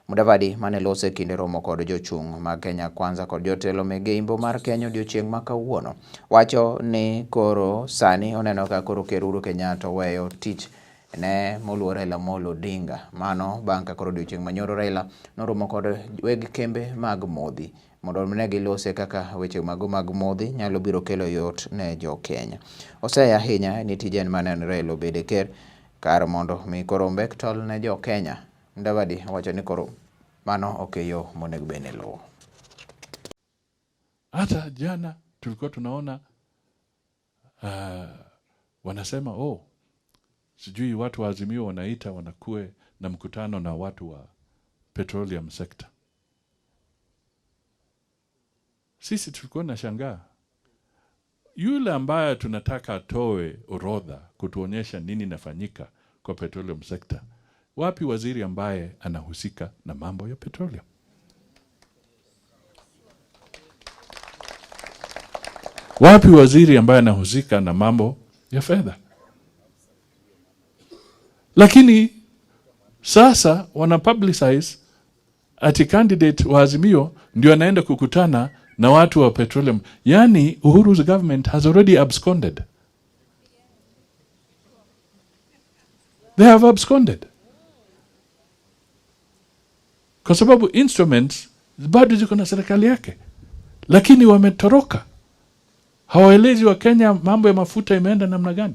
Mudavadi mane loso e kinde romo kod jochung' mag Kenya Kwanza kod jotelo mege imbo mar Kenya odiochieng' ma kawuono wacho ni koro sani oneno ka koro Ker Uhuru Kenyatta oweyo tich ne moluor Raila Amolo Odinga. Mano bang' ka koro odiochieng' manyoro Raila noromo kod weg kembe mag modhi mondo ne gilose kaka weche mago mag modhi nyalo biro kelo yot ne jo Kenya. Oseya ahinya ni tije en mane Raila obede ker kar mondo mi koro ombek tol ne jo Kenya. Mudavadi owacho ni koro mano ok e yo monego bed ni iluwo. Hata jana tulikuwa tunaona wanasema oh, sijui watu wa Azimio wanaita wanakuwe na mkutano na watu wa petroleum sector. Sisi tulikuwa na shangaa yule ambaye tunataka atoe orodha kutuonyesha nini nafanyika kwa petroleum sector, wapi waziri ambaye anahusika na mambo ya petroleum? Wapi waziri ambaye anahusika na mambo ya fedha? Lakini sasa wana publicize ati candidate wa Azimio ndio anaenda kukutana na watu wa petroleum. Yani Uhuru's government has already absconded. They have absconded. Kwa sababu instruments bado ziko na serikali yake, lakini wametoroka. Hawaelezi wa Kenya mambo ya mafuta imeenda namna gani.